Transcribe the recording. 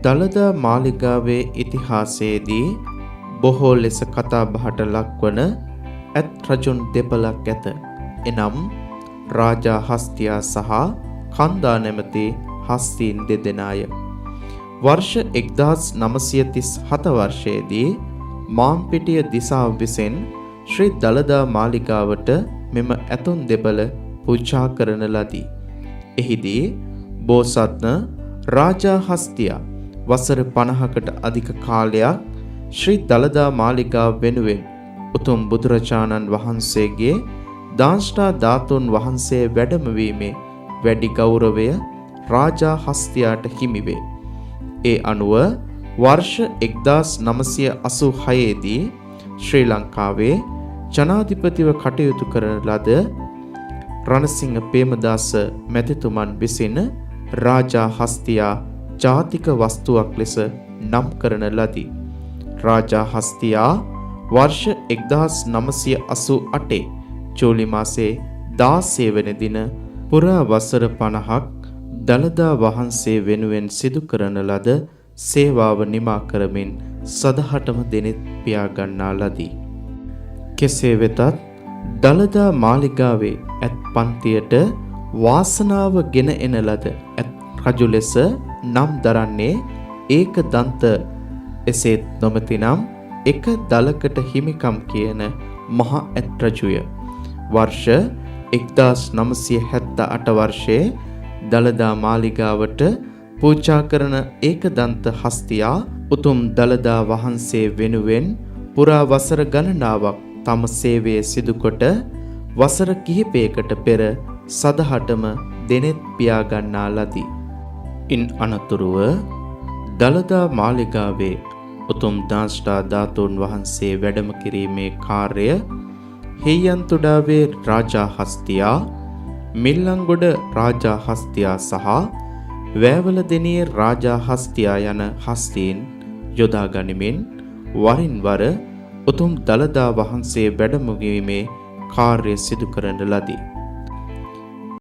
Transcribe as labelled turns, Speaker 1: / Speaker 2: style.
Speaker 1: දළදා මාලිගාවේ ඉතිහාසයේදී බොහෝ ලෙස කතා බහට ලක්වන ඇත් රජුන් දෙපළක් ඇත. එනම් රාජා හස්තියා සහ කන්දා නැමැති හස්තීන් දෙදෙනාය. වර්ෂ 1937 වර්ෂයේදී මාම්පිටිය දිසාව විසින් ශ්‍රී දළදා මාලිගාවට මෙම ඇතුන් දෙපළ පූජා කරන ලදී. එහිදී බෝසත්න රාජා හස්තියා වසර 50කට අධික කාලයක් ශ්‍රී දළදා මාලිගාව වෙනුවෙන් උතුම් බුදුරජාණන් වහන්සේගේ දාංශනා ධාතුන් වහන්සේ වැඩමවීමේ වැඩි ගෞරවය රාජා හස්තියාට හිමි වේ. ඒ අනුව වර්ෂ 1986 දී ශ්‍රී ලංකාවේ ජනාධිපතිව කටයුතු කරන ලද රණසිංහ ප්‍රේමදාස මැතිතුමන් විසින් රාජා හස්තියා ජාතික වස්තුවක් ලෙස නම් කරන ලදී. රාජා හස්තියා වර්ෂ 1988 ජූලි මාසයේ 16 වෙනි දින පුරා වසර 50ක් දළදා වහන්සේ වෙනුවෙන් සිදු කරන ලද සේවාව නිමා කරමින් සදහටම දෙනෙත් පියා ගන්නා ලදී. කෙසේ වෙතත් දළදා මාලිගාවේ ඇත් පන්තියට වාසනාව ගෙන එන ලද ඇත් රජු ලෙස නම් දරන්නේ ඒක දන්ත එසේත් නොමැතිනම් එක දලකට හිමිකම් කියන මහ ඇත් රජුය. වර්ෂ 1978 වර්ෂයේ දළදා මාලිගාවට පූජා කරන ඒකදන්ත හස්තියා උතුම් දළදා වහන්සේ වෙනුවෙන් පුරා වසර ගණනාවක් තම සේවය සිදුකොට වසර කිහිපයකට පෙර සදහටම දෙනෙත් පියා ගන්නා ලදී. ඉන් අනතුරුව දළදා මාලිගාවේ උතුම් දාංශා ධාතුන් වහන්සේ වැඩම කිරීමේ කාර්යය හේයන්තුඩාවේ රාජා හස්තියා, මිල්ලංගොඩ රාජා හස්තියා සහ වෑවලදෙනියේ රාජා හස්තියා යන හස්තීන් යොදා ගනිමින් වරින් වර උතුම් දළදා වහන්සේ වැඩම වීමේ කාර්ය සිදු කරන ලදී.